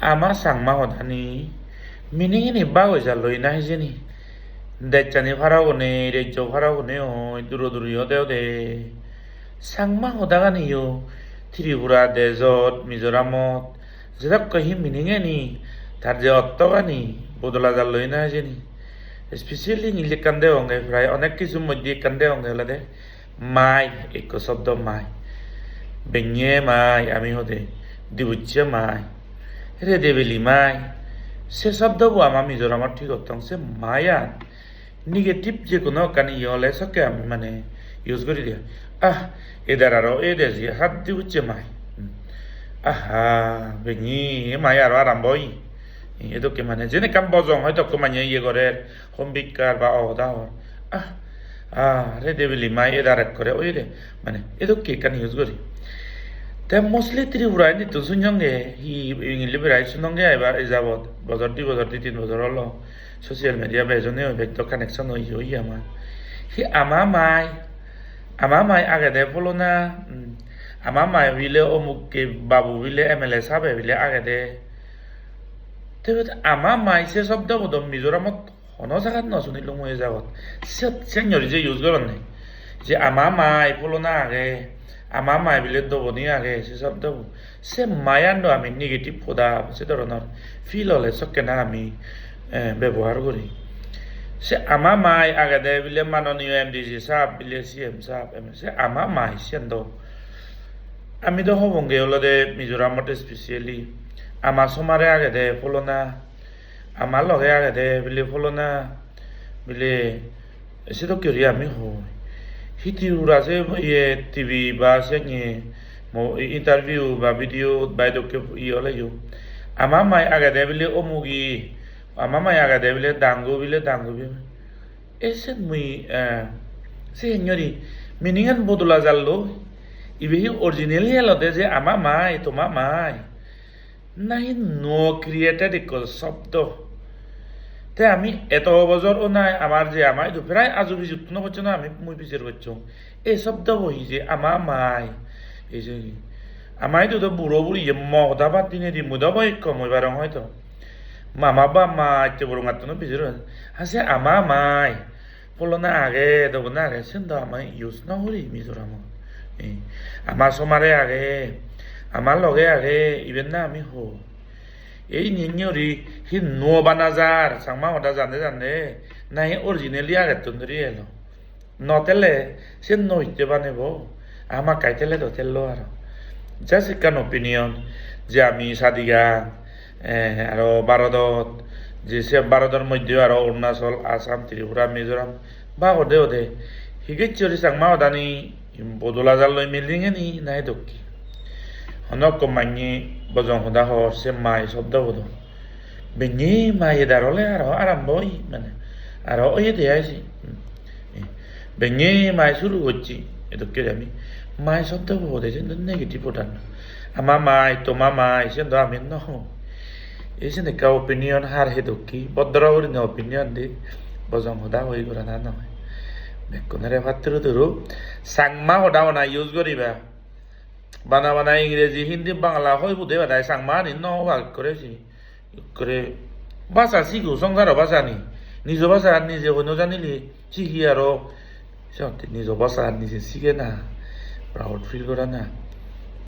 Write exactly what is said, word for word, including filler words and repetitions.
Ama Changma hodani meaning-ani bagoi jalloi na hijeni. Dejchani paragune, rejjo paragune oi, duro duri ode ode. Changma hodaganiyo Tripura dejot, Mizoramot, jedokke hi meaning-ani, tar je ottogani bodola jalloi na hijeni. Especially English ekkan degonge, prai onek hissu moddhe ekkan degonge olode mai, ekko sobdo mai. Bennye mai, ami hode, dibucche mai, rede beli mai. Se sobdobo ama Mizoramot hi gottong, se maiyan negative je hono ekkan iye ole sokke ami mane use guri de. Ah, eder aro eder je hat dibucche mai. Hmm. Aha, bennye mai aro arambo oye. Edokke mane jen ekkan bojong hoito ekko manye iye gorer, hom bikkar ba o hoda hor. Ah, ah, rede beli mai eder ekkore oye de. Mane edokke ekkan use guri. Te mostly Tripura indi tun sunjonge hi English prai sunonge ai ba ei jabot. Bojor di bojor, di tin bojor olo. Social media bejone oi bek to connection oi oi ama. Hi ama mai, ama mai agede pholona, hmm, ama mai bile omukke babu bile M L A sabe bile agede. Te ama mai se sobdobo do Mizoramot hono jagat no sunilung mui e jagat. Siyot, siyot nyori je use goronne. Je ama mai pholona age, ama mai bile doboni age, se sobdobo. Se maiyan do ami negative hoda, se dhoronor feel ole sokkene ami, eh, bebohar guri. Se ama mai agede bile manoniyo M D C sahab, bile C M sahab, em-, se ama mai siyen do. Ami do hobonge olode Mizoramot specially ama somare agede pholona, ama loge agede bile pholona, bile sedokke guri ami hoi. Hi Tripura se iye T V ba se iye mo-, interview ba video ba edokke iye oleyo. Ama mai agede bile omugi, ama mai agede bile dangu bile dangubi. Ei sen mui, eh, se henyori meaning-an bodola jallo. Ibe hi originally elode je ama mai, toma mai? Nahi nuo created ekko sobdo? Te ami eto bojor onai amar je ama idu prai aju bijuttun no bocchon ami mui bijer gocchong. Ei sobdobo hi je ama mai? Ei je ama idu do buro buriye mo hoda bad dinedi mui do boi ekko mui parong hoito. Mama ba ma ecche burungattuno bijer oi. Ha se ama mai. Pholona age, dobona age, siyen do ama use no guri Mizoramot. Eh, ama somare age, ama loge age, iben na ami hoi. Ei nini guri hi nuo bana jar, Changma hoda jande jande, nahi originally agettun dhuri elo. No tele, siyen no hitte banebo. Hamakkai tele do tello aro. Just ekkan opinion, je ami Sadigang, eh, aro Bharodot, je se Bharodor moddhe aro Arunachal, Assam, Tripura, Mizoram, ba ode ode. Hi gecche ori Changma hodani bodola jalloi meaning-ani nahi dokke. Hono ekko manye bojong hoda hor se mai sobdobo do. Bennye mai edar ole aro arambo oye, mane aro oyede ai se. Hmm. Eh, bennye mai suru gocche, edokke guri ami mai sobdobo hode siyen do negative order. Ama mai, toma mai, siyen do ami no hong. Ei siyen ekka opinion, har hedokke, bhodro gurinei opinion di, bojong hoda hoi gorana noi. Bekkunore patturu turu, Changma hoda hona use guriba. Bana bana Ingreji, Hindi, Bangla hoi bude badai Changma ani no hobak ekkore si. Ekkore bhasha sigo, songsaro bhasha ni. Nijo bhasha nije hoi no janile sigi aro. Siyotte nijo bhasha nije sige na. Proud feel gora na.